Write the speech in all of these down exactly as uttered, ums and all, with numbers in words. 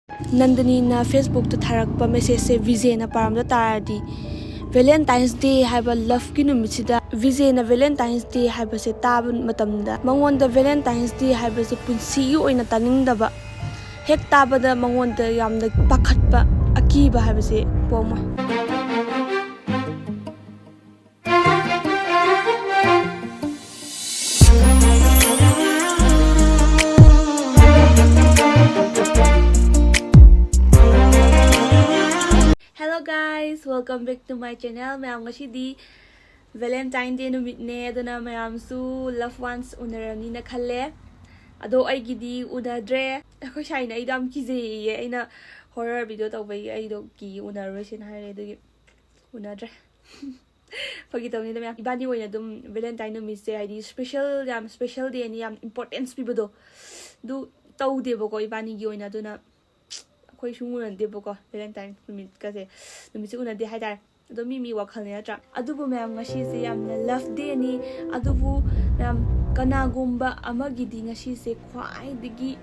ꯅꯟꯗꯅꯤꯅ Facebookꯇ ꯊꯥꯔꯛꯄ messageꯁꯦ ꯕꯤꯖꯦꯅ ꯄꯥꯔꯝꯗ ꯇꯥꯔꯗꯤ, Valentine's Day ꯍꯥꯏꯕ loveꯀꯤ ꯅꯨꯃꯤꯠꯁꯤꯗ ꯕꯤꯖꯦꯅ Valentine's Day ꯍꯥꯏꯕꯁꯦ ꯇꯥꯕ ꯃꯇꯝꯗ ꯃꯉꯣꯟꯗ Valentine's Day ꯍꯥꯏꯕꯁꯦ ꯄꯨꯟꯁꯤꯒꯤ ꯑꯣꯏꯅ ꯇꯥꯅꯤꯡꯗꯕ, ꯍꯦꯛ ꯇꯥꯕꯗ ꯃꯉꯣꯟꯗ ꯌꯥꯝꯅ ꯄꯥꯈꯠꯄ, ꯑꯀꯤꯕ ꯍꯥꯏꯕꯁꯦ ꯄꯣꯛꯑꯝꯃꯣꯏ꯫ Hello guys, welcome back to my channel. ꯃꯌꯥꯝ, ꯉꯁꯤꯗꯤ Valentine Day ꯅꯨꯃꯤꯠꯅꯦ, ꯑꯗꯨꯅ ꯃꯌꯥꯝꯁꯨ loved ones ꯎꯅꯔꯝꯅꯤꯅ ꯈꯜꯂꯦ꯫ ꯑꯗꯣ ꯑꯩꯒꯤꯗꯤ ꯎꯅꯗ꯭ꯔꯦ꯫ ꯑꯩꯈꯣꯏ ꯁꯥꯏꯅ ꯑꯩꯗꯣ ꯌꯥꯝ ꯀꯤꯖꯩꯌꯦ, ꯑꯩꯅ horror video ꯇꯧꯕꯒꯤ ꯑꯩꯗꯣ ꯀꯤ, ꯎꯅꯔꯔꯣꯏꯁꯦꯅ ꯍꯥꯏꯔꯦ, ꯑꯗꯨꯒꯤ ꯎꯅꯗ꯭ꯔꯦ꯫ ꯐꯥꯒꯤ ꯇꯧꯅꯤꯗ ꯃꯌꯥꯝ, ꯏꯕꯥꯅꯤ ꯑꯣꯏꯅ ꯑꯗꯨꯝ Valentine ꯅꯨꯃꯤꯠꯁꯦ ꯍꯥꯏꯗꯤ special, ꯌꯥꯝ special dayꯅꯤ, ꯌꯥꯝ importance ꯄꯤꯕꯗꯣ ꯑꯗꯨ ꯇꯧꯗꯦꯕꯀꯣ ꯏꯕꯥꯅꯤꯒꯤ ꯑꯣꯏꯅ꯫ ꯑꯗꯨꯅ ꯑꯩꯈꯣꯏ ꯁꯨꯡ ꯎꯅꯗꯦꯕꯀꯣ, Valentine ꯅꯨꯃꯤꯠꯀꯁꯦ, ꯅꯨꯃꯤꯠꯁꯦ ꯎꯅꯗꯦ ꯍꯥꯏꯇꯥꯔꯦ꯫ ꯑꯗꯣ ꯃꯤ ꯃꯤ ꯋꯥꯈꯜꯅꯤ, ꯅꯠꯇ꯭ꯔꯥ? ꯑꯗꯨꯕꯨ ꯃꯌꯥꯝ, ꯉꯁꯤꯁꯦ ꯌꯥꯝꯅ love dayꯅꯤ꯫ ꯑꯗꯨꯕꯨ ꯃꯌꯥꯝ, ꯀꯅꯥꯒꯨꯝꯕ ꯑꯃꯒꯤꯗꯤ ꯉꯁꯤꯁꯦ ꯈ꯭ꯋꯥꯏꯗꯒꯤ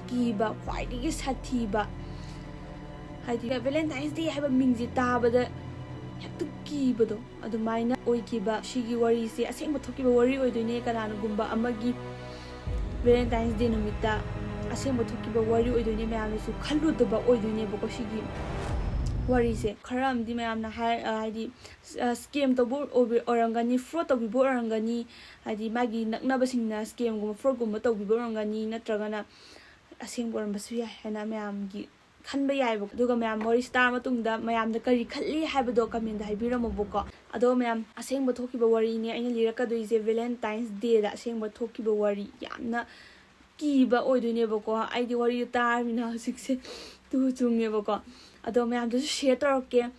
ꯀꯤꯕ, ꯈ꯭ꯋꯥꯏꯗꯒꯤ ꯁꯥꯊꯤꯕ, ꯍꯥꯏꯗꯤ Valentine's Day ꯍꯥꯏꯕ ꯃꯤꯡꯁꯦ ꯇꯥꯕꯗ ꯍꯦꯛꯇ ꯀꯤꯕꯗꯣ, ꯑꯗꯨꯃꯥꯏꯅ ꯑꯣꯏꯈꯤꯕ꯫ ꯁꯤꯒꯤ ꯋꯥꯔꯤꯁꯦ ꯑꯁꯦꯡꯕ ꯊꯣꯛꯈꯤꯕ ꯋꯥꯔꯤ ꯑꯣꯏꯗꯣꯏꯅꯦ꯫ ꯀꯅꯥꯒꯨꯝꯕ ꯑꯃꯒꯤ Valentine's Day ꯅꯨꯃꯤꯠꯇ ꯑꯁꯦꯡꯕ ꯊꯣꯛꯈꯤꯕ ꯋꯥꯔꯤ ꯑꯣꯏꯗꯣꯏꯅꯦ꯫ ꯃꯌꯥꯝꯅꯁꯨ ꯈꯜꯂꯨꯗꯕ ꯑꯣꯏꯗꯣꯏꯅꯦꯕꯀꯣ ꯁꯤꯒꯤ ꯋꯥꯔꯤꯁꯦ꯫ ꯈꯔ ꯑꯃꯗꯤ ꯃꯌꯥꯝꯅ ꯍꯥꯏ-, ꯑ, ꯍꯥꯏꯗꯤ, ꯑ, scam ꯇꯧꯕ ꯑꯣꯏꯕ-, ꯑꯣꯏꯔꯝꯒꯅꯤ, fraud ꯇꯧꯕꯤꯕ ꯑꯣꯏꯔꯝꯒꯅꯤ, ꯍꯥꯏꯗꯤ ꯃꯥꯒꯤ ꯅꯛꯅꯕꯁꯤꯡꯅ scamꯒꯨꯝꯕ, fraudꯀꯨꯝꯕ ꯇꯧꯕꯤꯕ ꯑꯣꯏꯔꯝꯒꯅꯤ, ꯅꯠꯇ꯭ꯔꯒꯅ ꯑꯁꯦꯡꯕ ꯑꯣꯏꯔꯝꯕꯁꯨ ꯌꯥꯏ ꯍꯥꯏꯅ ꯃꯌꯥꯝꯒꯤ ꯈꯟꯕ ꯌꯥꯏꯑꯕꯀꯣ꯫ ꯑꯗꯨꯒ ꯃꯌꯥꯝ ꯋꯥꯔꯤꯁꯤ ꯇꯥꯔ ꯃꯇꯨꯡꯗ ꯃꯌꯥꯝꯗ ꯀꯔꯤ ꯈꯜꯂꯤ ꯍꯥꯏꯕꯗꯣ commentꯗ ꯍꯥꯏꯕꯤꯔꯝꯃꯣꯕꯀꯣ꯫ ꯑꯗꯣ ꯃꯌꯥꯝ, ꯑꯁꯦꯡꯕ ꯊꯣꯛꯈꯤꯕ ꯋꯥꯔꯤꯅꯦ ꯑꯩꯅ ꯂꯤꯔꯛꯀꯗꯣꯏꯁꯦ, Valentine's Dayꯗ ꯑꯁꯦꯡꯕ ꯊꯣꯛꯈꯤꯕ ꯋꯥꯔꯤ꯫ ꯌꯥꯝꯅ ꯀꯤꯕ ꯑꯣꯏꯗꯣꯏꯅꯦꯕꯀꯣ꯫ ꯑꯩꯗꯤ ꯋꯥꯔꯤꯗꯣ ꯇꯥꯔꯃꯤꯅ ꯍꯧꯖꯤꯛꯁꯦ ꯇꯨ ꯆꯨꯡꯉꯦꯕꯀꯣ꯫ ꯑꯗꯣ ꯃꯌꯥꯝꯗꯁꯨ share ꯇꯧꯔꯛꯀꯦ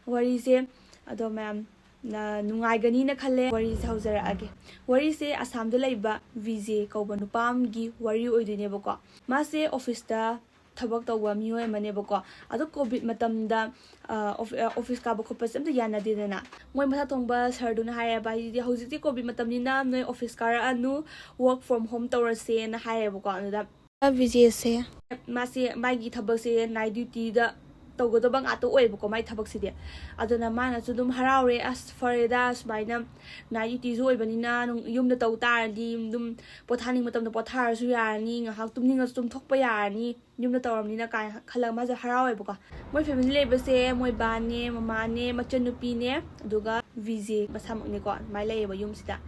ꯋꯥꯔꯤꯁꯦ꯫ ꯑꯗꯣ ꯃꯌꯥꯝ, ꯅ-, ꯅꯨꯡꯉꯥꯏꯒꯅꯤꯅ ꯈꯜꯂꯦ꯫ ꯋꯥꯔꯤꯁꯦ ꯍꯧꯖꯔꯛꯑꯒꯦ꯫ ꯋꯥꯔꯤꯁꯦ ꯑꯁꯥꯝꯗ ꯂꯩꯕ ꯕꯤꯖꯦ ꯀꯧꯕ ꯅꯨꯄꯥ ꯑꯃꯒꯤ ꯋꯥꯔꯤ ꯑꯣꯏꯗꯣꯏꯅꯦꯕꯀꯣ꯫ ꯃꯥꯁꯦ officeꯇ ꯊꯕꯛ ꯇꯧꯕ ꯃꯤꯑꯣꯏ ꯑꯃꯅꯦꯕꯀꯣ꯫ ꯑꯗꯣ COVID ꯃꯇꯝꯗ, ꯑ, ꯑꯣꯐ-, ꯑ, office ꯀꯥꯕ ꯈꯣꯠꯄꯁꯦ ꯑꯝꯇ ꯌꯥꯅꯗꯦꯗꯅ꯫ ꯃꯣꯏ ꯃꯊꯛ ꯊꯣꯡꯕ sirꯗꯨꯅ ꯍꯥꯏꯌꯦꯕ, ꯍꯥꯏꯗꯤ, "ꯍꯧꯖꯤꯛꯇꯤ COVID ꯃꯇꯝꯅꯤꯅ ꯅꯣꯏ office ꯀꯥꯔꯛꯑꯅꯨ, work from home ꯇꯧꯔꯁꯦꯅ" ꯍꯥꯏꯌꯦꯕꯀꯣ꯫ ꯑꯗꯨꯗ ꯕꯤꯖꯦꯁꯦ꯫ ꯃꯥꯁꯦ ꯃꯥꯒꯤ ꯊꯕꯛꯁꯦ ꯅꯥꯏꯠ ꯗ꯭ꯌꯨꯇꯤꯗ ꯇꯧꯒꯗꯕ ꯉꯥꯛꯇ ꯑꯣꯏꯌꯦꯕꯀꯣ, ꯃꯥꯒꯤ ꯊꯕꯛꯁꯤꯗꯤ꯫ ꯑꯗꯨꯅ ꯃꯥꯅꯁꯨ ꯑꯗꯨꯝ ꯍꯔꯥꯎꯔꯦ, "ꯑꯁ, ꯐꯔꯦꯗ, ꯁꯨꯃꯥꯏꯅ ꯅꯥꯏꯠ ꯗ꯭ꯌꯨꯇꯤꯁꯨ ꯑꯣꯏꯕꯅꯤꯅ ꯅꯨꯡ- ꯌꯨꯝꯗ ꯇꯧ ꯇꯥꯔꯗꯤ ꯑꯗꯨꯝ ꯄꯣꯊꯥꯅꯤꯡꯕ ꯃꯇꯝꯗ ꯄꯣꯊꯥꯔꯁꯨ ꯌꯥꯔꯅꯤ, ꯉꯥꯏꯍꯥꯛ ꯇꯨꯝꯅꯤꯡꯉꯁꯨ ꯇꯨꯝꯊꯣꯛꯄ ꯌꯥꯔꯅꯤ, ꯌꯨꯝꯗ ꯇꯧꯔꯕꯅꯤꯅ" ꯀꯥꯏꯅ ꯈꯜꯂꯒ ꯃꯥꯁꯦ ꯍꯔꯥꯎꯋꯦꯕꯀꯣ꯫ ꯃꯣꯏ ꯐꯦꯃꯤꯂꯤ ꯂꯩꯕꯁꯦ ꯃꯣꯏ ꯕꯥꯅꯦ, ꯃꯃꯥꯅꯦ, ꯃꯆꯟꯅꯨꯄꯤꯅꯦ, ꯑꯗꯨꯒ ꯕꯤꯖꯦ ꯃꯁꯥꯃꯛꯅꯦꯀꯣ, ꯑꯗꯨꯃꯥꯏꯅ ꯂꯩꯌꯦꯕ ꯌꯨꯝꯁꯤꯗ꯫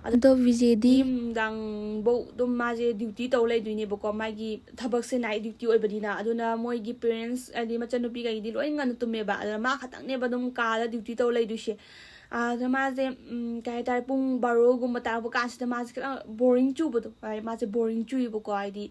ꯑꯗꯨ ꯑꯗꯣ ꯕꯤꯖꯦꯗꯤ ꯅꯨꯡꯗꯥꯡꯐꯧ ꯑꯗꯨꯝ ꯃꯥꯁꯦ ꯗ꯭ꯌꯨꯇꯤ ꯇꯧ ꯂꯩꯗꯣꯏꯅꯦꯕꯀꯣ, ꯃꯥꯒꯤ ꯊꯕꯛꯁꯦ ꯅꯥꯏꯠ ꯗ꯭ꯌꯨꯇꯤ ꯑꯣꯏꯕꯅꯤꯅ꯫ ꯑꯗꯨꯅ ꯃꯣꯏꯒꯤ ꯄꯦꯔꯦꯟꯁ ꯍꯥꯏꯗꯤ ꯃꯆꯟꯅꯨꯄꯤꯈꯩꯗꯤ ꯂꯣꯏ ꯉꯟꯅ ꯇꯨꯝꯃꯦꯕ, ꯑꯗꯨꯅ ꯃꯥ ꯈꯛꯇꯪꯅꯦꯕ ꯑꯗꯨꯝ ꯀꯥꯗ ꯗ꯭ꯌꯨꯇꯤ ꯇꯧ ꯂꯩꯗꯣꯏꯁꯦ꯫ ꯑꯗꯨꯅ ꯃꯥꯁꯦ ꯎꯝ, ꯀꯩ ꯍꯥꯏꯇꯥꯔꯦ, ꯄꯨꯡ ꯕꯥꯔꯣꯒꯨꯝꯕ ꯇꯥꯔꯛꯄ ꯀꯥꯟꯁꯤꯗ ꯃꯥꯁꯦ ꯈꯤꯇꯪ ꯕꯣꯔꯤꯡ ꯆꯨꯕꯗꯣ, ꯍꯥꯏꯗꯤ ꯃꯥꯁꯦ ꯕꯣꯔꯤꯡ ꯆꯨꯏꯕꯀꯣ, ꯍꯥꯏꯗꯤ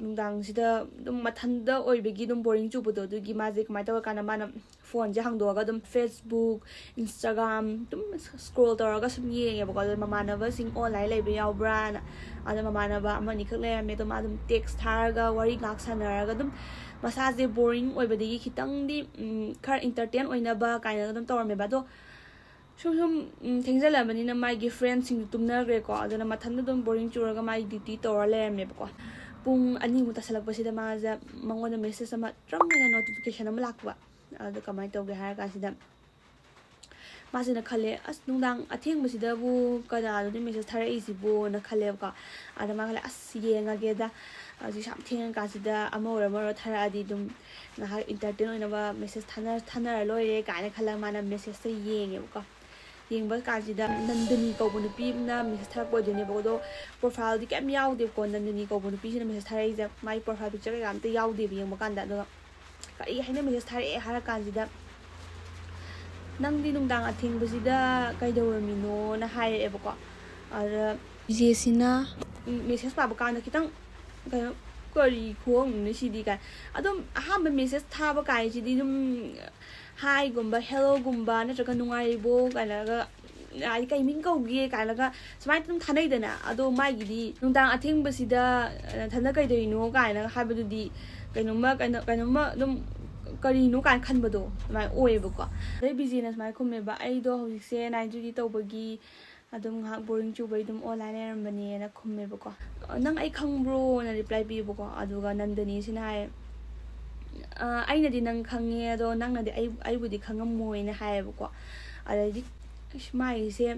ꯅꯨꯡꯗꯥꯡꯁꯤꯗ ꯑꯗꯨꯝ ꯃꯊꯟꯇ ꯑꯣꯏꯕꯒꯤ ꯑꯗꯨꯝ ꯕꯣꯔꯤꯡ ꯆꯨꯕꯗꯣ꯫ ꯑꯗꯨꯒꯤ ꯃꯥꯁꯦ ꯀꯃꯥꯏꯅ ꯇꯧꯔꯀꯥꯟꯗ ꯃꯥꯅ ꯐꯣꯟꯁꯦ ꯍꯥꯡꯗꯣꯛꯑꯒ ꯑꯗꯨꯝ Facebook, Instagram ꯑꯗꯨꯝ ꯁ꯭ꯀ꯭ꯔꯣꯜ ꯇꯧꯔꯒ ꯁꯨꯝ ꯌꯦꯡꯉꯦꯕꯀꯣ꯫ ꯑꯗꯣ ꯃꯃꯥꯟꯅꯕꯁꯤꯡ ꯑꯣꯟꯂꯥꯏꯟ ꯂꯩꯕ ꯌꯥꯎꯕ꯭ꯔꯥꯅ꯫ ꯑꯗꯣ ꯃꯃꯥꯟꯅꯕ ꯑꯃꯅꯤꯈꯛ ꯂꯩꯔꯝꯃꯦ, ꯑꯗꯣ ꯃꯥ ꯑꯗꯨꯝ ꯇꯦꯛꯁ ꯊꯥꯔꯒ ꯋꯥꯔꯤ ꯉꯥꯏꯍꯥꯛ ꯁꯥꯟꯅꯔꯒ ꯑꯗꯨꯝ ꯃꯁꯥꯁꯦ ꯕꯣꯔꯤꯡ ꯑꯣꯏꯕꯗꯒꯤ ꯈꯤꯇꯪꯗꯤ ꯎꯝ, ꯈꯔ ꯏꯟꯇꯔꯇꯦꯟ ꯑꯣꯏꯅꯕ ꯀꯥꯏꯅꯒ ꯑꯗꯨꯝ ꯇꯧꯔꯝꯃꯦꯕ꯫ ꯑꯗꯣ ꯁꯨꯝ ꯁꯨꯝ ꯎꯝ, ꯊꯦꯡꯖꯜꯂꯕꯅꯤꯅ ꯃꯥꯒꯤ ꯐ꯭ꯔꯦꯟꯁꯤꯡꯁꯨ ꯇꯨꯝꯅꯈ꯭ꯔꯦꯀꯣ꯫ ꯑꯗꯨꯅ ꯃꯊꯟꯇ ꯑꯗꯨꯝ ꯕꯣꯔꯤꯡ ꯆꯨꯔꯒ ꯃꯥꯒꯤ ꯗ꯭ꯌꯨꯇꯤ ꯇꯧꯔ ꯂꯩꯔꯝꯃꯦꯕꯀꯣ꯫ ꯄꯨꯡ ꯑꯅꯤꯃꯨꯛ ꯇꯥꯁꯜꯂꯛꯄꯁꯤꯗ ꯃꯥꯁꯦ, ꯃꯉꯣꯟꯗ ꯃꯦꯁꯦꯖ ꯑꯃ ꯇ꯭ꯔꯪ ꯍꯥꯏꯅ ꯅꯣꯇꯤꯐꯤꯀꯦꯁꯟ ꯑꯃ ꯂꯥꯛꯄ꯫ ꯑꯗꯨ ꯀꯃꯥꯏꯅ ꯇꯧꯒꯦ ꯍꯥꯏꯔ ꯀꯥꯟꯁꯤꯗ ꯃꯥꯁꯤꯅ ꯈꯜꯂꯦ, "ꯑꯁ, ꯅꯨꯡꯗꯥꯡ ꯑꯊꯦꯡꯕꯁꯤꯗꯕꯨ ꯀꯅꯥꯅꯣꯅꯦ ꯃꯦꯁꯦꯖ ꯊꯥꯔꯛꯏꯁꯤꯕꯣꯅ?" ꯈꯜꯂꯦꯕꯀꯣ꯫ ꯑꯗ ꯃꯥ ꯈꯜꯂꯦ, "ꯑꯁ, ꯌꯦꯡꯉꯒꯦꯗ, ꯍꯧꯖꯤꯛ ꯌꯥꯝ ꯊꯦꯡꯉꯀꯥꯟꯁꯤꯗ ꯑꯃ ꯑꯣꯏꯔꯣ ꯑꯃ ꯑꯣꯏꯔꯣ ꯊꯥꯔꯛꯑꯗꯤ ꯑꯗꯨꯝ ꯉꯥꯏꯍꯥꯛ ꯏꯟꯇꯔꯇꯦꯟ ꯑꯣꯏꯅꯕ ꯃꯦꯁꯦꯖ ꯊꯥꯅ ꯊꯥꯅꯔ ꯂꯣꯏꯔꯦ" ꯀꯥꯏꯅ ꯈꯜꯂꯒ ꯃꯥꯅ ꯃꯦꯁꯦꯖꯇ ꯌꯦꯡꯉꯦꯕꯀꯣ꯫ ꯌꯦꯡꯕ ꯀꯥꯟꯁꯤꯗ ꯅꯟꯗꯅꯤ ꯀꯧꯕ ꯅꯨꯄꯤ ꯑꯃꯅ ꯃꯦꯁꯦꯖ ꯊꯥꯔꯛꯄ ꯑꯣꯏꯗꯣꯏꯅꯦꯕꯀꯣ꯫ ꯑꯗꯣ ꯄ꯭ꯔꯣꯐꯥꯏꯜꯗꯤ ꯀꯩꯝ ꯌꯥꯎꯗꯦꯕꯀꯣ, ꯅꯟꯗꯅꯤ ꯀꯧꯕ ꯅꯨꯄꯤꯁꯤꯅ ꯃꯦꯁꯦꯖ ꯊꯥꯔꯛꯏꯁꯦ꯫ ꯃꯥꯒꯤ ꯄ꯭ꯔꯣꯐꯥꯏꯜ ꯄꯤꯛꯆꯔ ꯀꯩꯀꯥ ꯑꯝꯇ ꯌꯥꯎꯗꯦꯕ ꯌꯦꯡꯕ ꯀꯥꯟꯗ꯫ ꯑꯗꯨꯒ ꯀꯔꯤ ꯍꯥꯏꯅ ꯃꯦꯁꯦꯖ ꯊꯥꯔꯛꯑꯦ ꯍꯥꯏꯔ ꯀꯥꯟꯁꯤꯗ, "ꯅꯪꯗꯤ ꯅꯨꯡꯗꯥꯡ ꯑꯊꯦꯡꯕꯁꯤꯗ ꯀꯩꯗꯧꯔꯝꯃꯤꯅꯣꯅ?" ꯍꯥꯏꯔꯛꯑꯦꯕꯀꯣ꯫ ꯑꯗ ꯕꯤꯖꯦꯁꯤꯅ ꯃꯦꯁꯦꯖ ꯄꯥꯕ ꯀꯥꯟꯗ ꯈꯤꯇꯪ ꯀꯩꯅꯣ, "ꯀꯔꯤ ꯈꯨꯍꯪꯅꯣꯅꯦ ꯁꯤꯗꯤ?" ꯀꯥꯏ꯫ ꯑꯗꯨꯝ ꯑꯍꯥꯟꯕ ꯃꯦꯁꯦꯖ ꯊꯥꯕ ꯀꯥꯏꯁꯤꯗꯤ ꯑꯗꯨꯝ ꯍꯥꯏꯒꯨꯝꯕ, ꯍꯦꯜꯂꯣꯒꯨꯝꯕ ꯅꯠꯇ꯭ꯔꯒ "ꯅꯨꯡꯉꯥꯏꯔꯤꯕꯣ?" ꯀꯥꯏꯅꯒ, ꯍꯥꯏꯗꯤ "ꯀꯩ ꯃꯤꯡ ꯀꯧꯒꯦ?" ꯀꯥꯏꯅꯒ ꯁꯨꯃꯥꯏꯅ ꯑꯗꯨꯝ ꯊꯥꯅꯩꯗꯅ꯫ ꯑꯗꯣ ꯃꯥꯒꯤꯗꯤ "ꯅꯨꯡꯗꯥꯡ ꯑꯊꯦꯡꯕꯁꯤꯗ ꯅꯊꯟꯗ ꯀꯩꯗꯧꯔꯤꯅꯣ?" ꯀꯥꯏꯅꯒ ꯍꯥꯏꯕꯗꯨꯗꯤ ꯀꯩꯅꯣꯝꯃ, ꯀꯩꯅꯣ-, ꯀꯩꯅꯣꯝꯃ ꯑꯗꯨꯝ ꯀꯔꯤꯅꯣ ꯀꯥꯏꯅ ꯈꯟꯕꯗꯣ ꯑꯗꯨꯃꯥꯏꯅ ꯑꯣꯏꯌꯦꯕꯀꯣ꯫ ꯑꯗꯩ ꯕꯤꯖꯦꯅ ꯁꯨꯃꯥꯏꯅ ꯈꯨꯝꯃꯦꯕ, "ꯑꯩꯗꯣ ꯍꯧꯖꯤꯛꯁꯦ ꯅꯥꯏꯠ ꯗ꯭ꯌꯨꯇꯤ ꯇꯧꯕꯒꯤ ꯑꯗꯨꯝ ꯉꯥꯏꯍꯥꯛ ꯕꯣꯔꯤꯡ ꯆꯨꯕꯩ ꯑꯗꯨꯝ ꯑꯣꯟꯂꯥꯏꯟ ꯂꯩꯔꯝꯕꯅꯦꯅ ꯈꯨꯝꯃꯦꯕꯀꯣ꯫ "ꯅꯪ ꯑꯩ ꯈꯪꯕ꯭ꯔꯣꯅ ꯔꯤꯄ꯭ꯂꯥꯏ ꯄꯤꯌꯦꯕꯀꯣ꯫ ꯑꯗꯨꯒ ꯅꯟꯗꯅꯤꯁꯤꯅ ꯍꯥꯏ, "ꯑꯩꯅꯗꯤ ꯅꯪ ꯈꯪꯉꯦ, ꯑꯗꯣ ꯅꯪꯅꯗꯤ ꯑꯩ ꯑꯩꯕꯨꯗꯤ ꯈꯪꯉꯝꯃꯣꯏꯅ" ꯍꯥꯏꯌꯦꯕꯀꯣ꯫ ꯑꯗꯩꯗꯤ ꯃꯥꯒꯤꯁꯦ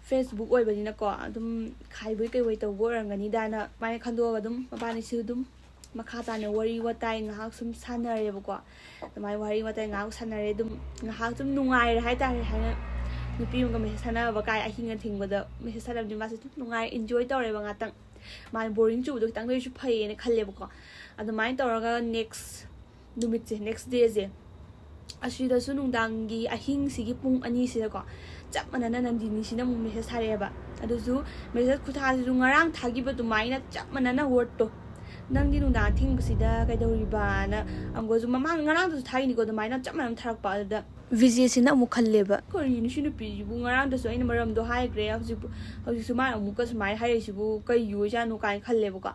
ꯐꯦꯁꯕꯨꯛ ꯑꯣꯏꯕꯅꯤꯅꯀꯣ, ꯑꯗꯨꯝ ꯈꯥꯏꯕꯣꯏ ꯀꯩꯕꯣꯏ ꯇꯧꯕ ꯑꯣꯏꯔꯝꯒꯅꯤꯗꯥꯅ ꯑꯗꯨꯃꯥꯏꯅ ꯈꯟꯗꯣꯛꯑꯒ ꯑꯗꯨꯝ ꯃꯕꯥꯅꯤꯁꯨ ꯑꯗꯨꯝ ꯃꯈꯥ ꯇꯥꯅ ꯋꯥꯔꯤ ꯋꯥꯇꯥꯏ ꯉꯥꯏꯍꯥꯛ ꯁꯨꯝ ꯁꯥꯟꯅꯔꯦꯕꯀꯣ꯫ ꯑꯗꯨꯃꯥꯏꯅ ꯋꯥꯔꯤ ꯋꯥꯇꯥꯏ ꯉꯥꯏꯍꯥꯛ ꯁꯥꯟꯅꯔꯦ, ꯑꯗꯨꯝ ꯉꯥꯏꯍꯥꯛ ꯁꯨꯝ ꯅꯨꯡꯉꯥꯏꯔꯦ ꯍꯥꯏꯇꯥꯔꯦ꯫ ꯍꯥꯏꯅ ꯅꯨꯄꯤ ꯑꯃꯒ ꯃꯦꯁꯦꯖ ꯊꯥꯅꯕ ꯀꯥꯏ ꯑꯍꯤꯡ ꯑꯊꯦꯡꯕꯗ ꯃꯦꯁꯦꯖ ꯊꯥꯅꯕꯗꯤ ꯃꯥꯁꯦ ꯑꯗꯨꯝ ꯅꯨꯡꯉꯥꯏ, ꯏꯟꯖꯣꯏ ꯇꯧꯔꯦꯕ ꯉꯥꯛꯇꯪ꯫ ꯃꯥꯅ ꯕꯣꯔꯤꯡ ꯆꯨꯕꯗꯣ ꯈꯤꯇꯪꯗ ꯑꯣꯏꯔꯁꯨ ꯐꯩꯌꯦꯅ ꯈꯜꯂꯦꯕꯀꯣ꯫ ꯑꯗꯨꯃꯥꯏꯅ ꯇꯧꯔꯒ ꯅꯦꯛꯁ ꯅꯨꯃꯤꯠꯁꯦ, ꯅꯦꯛꯁ ꯗꯦꯁꯦ, ꯑꯁꯤꯗꯁꯨ ꯅꯨꯡꯗꯥꯡꯒꯤ ꯑꯍꯤꯡꯁꯤꯒꯤ ꯄꯨꯡ ꯑꯅꯤꯁꯤꯗꯀꯣ ꯆꯞ ꯃꯥꯟꯅꯅ ꯅꯟꯗꯤꯅꯤꯁꯤꯅ ꯑꯃꯨꯛ ꯃꯦꯁꯦꯖ ꯊꯥꯔꯛꯑꯦꯕ꯫ ꯑꯗꯨꯁꯨ ꯃꯦꯁꯦꯖ ꯈꯨꯊꯥꯁꯤꯁꯨ ꯉꯔꯥꯡ ꯊꯥꯈꯤꯕ ꯑꯗꯨꯃꯥꯏꯅ ꯆꯞ ꯃꯥꯟꯅꯅ ꯋꯥꯔꯗꯇꯣ, "ꯅꯪꯗꯤ ꯅꯨꯡꯗꯥꯡ ꯑꯊꯦꯡꯕꯁꯤꯗ ꯀꯩꯗꯧꯔꯤꯕꯅ?" ꯑꯃꯨꯛꯀꯁꯨ ꯃꯃꯥꯡ ꯉꯔꯥꯡꯗꯁꯨ ꯊꯥꯏꯅꯤꯀꯣ ꯑꯗꯨꯃꯥꯏꯅ ꯆꯞ ꯃꯥꯟꯅꯅ ꯊꯥꯔꯛꯄ꯫ ꯑꯗꯨꯗ ꯚꯤꯖꯦꯁꯤꯅ ꯑꯃꯨꯛ ꯈꯜꯂꯦꯕ, "ꯀꯔꯤꯅꯣ ꯁꯤ ꯅꯨꯄꯤꯁꯤꯕꯨ? ꯉꯔꯥꯡꯗꯁꯨ ꯑꯩꯅ ꯃꯔꯝꯗꯣ ꯍꯥꯏꯈ꯭ꯔꯦ, ꯍꯧꯖꯤꯛ ꯍꯧꯖꯤꯛꯁꯨ ꯃꯥꯅ ꯑꯃꯨꯛꯀ ꯁꯨꯃꯥꯏꯅ ꯍꯥꯏꯔꯛꯏꯁꯤꯕꯨ ꯀꯩꯒꯤ ꯑꯣꯏꯖꯥꯠꯅꯣ?" ꯀꯥꯏꯅ ꯈꯜꯂꯦꯕꯀꯣ꯫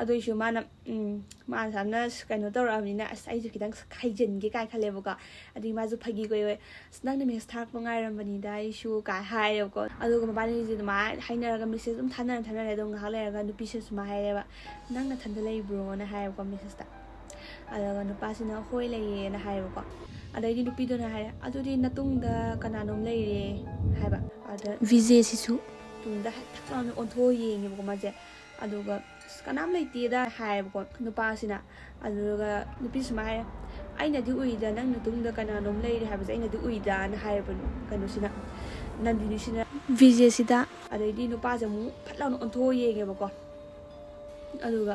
ꯑꯗꯨꯏꯁꯨ ꯃꯥꯅ, ꯎꯝ, ꯃꯥꯅ ꯁꯨꯃꯥꯏꯅ ꯀꯩꯅꯣ ꯇꯧꯔꯛꯑꯕꯅꯤꯅ, "ꯑꯁ, ꯑꯩꯁꯨ ꯈꯤꯇꯪ ꯍꯩꯖꯤꯟꯒꯦ" ꯀꯥꯏꯅ ꯈꯜꯂꯦꯕꯀꯣ꯫ ꯑꯗꯒꯤ ꯃꯥꯁꯨ ꯐꯥꯒꯤ ꯀꯣꯏ ꯑꯣꯏ, "ꯑꯁ, ꯅꯪꯅ ꯃꯦꯁꯦꯖ ꯊꯥꯔꯛꯄ ꯉꯥꯏꯔꯝꯕꯅꯤꯗ ꯑꯩꯁꯨ" ꯀꯥꯏ ꯍꯥꯏꯔꯦꯕꯀꯣ꯫ ꯑꯗꯨꯒ ꯃꯕꯥꯅꯤꯁꯦ ꯑꯗꯨꯃꯥꯏꯅ ꯍꯥꯏꯅꯔꯒ ꯃꯦꯁꯦꯖ ꯑꯗꯨꯝ ꯊꯥꯅꯔ ꯊꯥꯅꯔꯦ꯫ ꯑꯗꯨꯝ ꯉꯥꯏꯍꯥꯛ ꯂꯩꯔꯒ ꯅꯨꯄꯤꯁꯤꯅ ꯁꯨꯃꯥꯏꯅ ꯍꯥꯏꯔꯦꯕ, "ꯅꯪ ꯅꯊꯟꯗ ꯂꯩꯕ꯭ꯔꯣꯅ?" ꯍꯥꯏꯌꯦꯕꯀꯣ ꯃꯦꯁꯦꯖꯇ꯫ ꯑꯗꯨꯒ ꯅꯨꯄꯥꯁꯤꯅ, "ꯍꯣꯏ, ꯂꯩꯌꯦꯅ" ꯍꯥꯏꯌꯦꯕꯀꯣ꯫ ꯑꯗꯩꯗꯤ ꯅꯨꯄꯤꯗꯨꯅ ꯍꯥꯏꯔꯦ, "ꯑꯗꯨꯗꯤ ꯅꯇꯨꯡꯗ ꯀꯅꯥꯅꯣꯝ ꯂꯩꯔꯦ" ꯍꯥꯏꯕ꯫ ꯑꯗ ꯚꯤꯖꯦꯁꯤꯁꯨ ꯇꯨꯡꯗ ꯍꯦꯛ ꯊꯛ ꯂꯥꯎꯅ ꯑꯣꯟꯊꯣꯛꯑ ꯌꯦꯡꯉꯦꯕꯀꯣ ꯃꯥꯁꯦ꯫ ꯑꯗꯨꯒ, "ꯑꯁ, ꯀꯅꯥꯝ ꯂꯩꯇꯦꯗ" ꯍꯥꯏꯌꯦꯕꯀꯣ ꯅꯨꯄꯥꯁꯤꯅ꯫ ꯑꯗꯨꯒ ꯅꯨꯄꯤ ꯁꯨꯃꯥꯏꯅ ꯍꯥꯏꯔꯦ, "ꯑꯩꯅꯗꯤ ꯎꯏꯗ, ꯅꯪ ꯅꯇꯨꯡꯗ ꯀꯅꯥꯅꯣꯝ ꯂꯩꯔꯦ ꯍꯥꯏꯕꯁꯦ ꯑꯩꯅꯗꯤ ꯎꯏꯗꯅ" ꯍꯥꯏꯔꯕꯅꯦ ꯀꯩꯅꯣꯁꯤꯅ, ꯅꯟꯗꯤꯅꯤꯁꯤꯅ꯫ ꯚꯤꯖꯦꯁꯤꯗ꯫ ꯑꯗꯩꯗꯤ ꯅꯨꯄꯥꯁꯦ ꯑꯃꯨꯛ ꯐꯠ ꯂꯥꯎꯅ ꯑꯣꯟꯊꯣꯛꯑ ꯌꯦꯡꯉꯦꯕꯀꯣ꯫ ꯑꯗꯨꯒ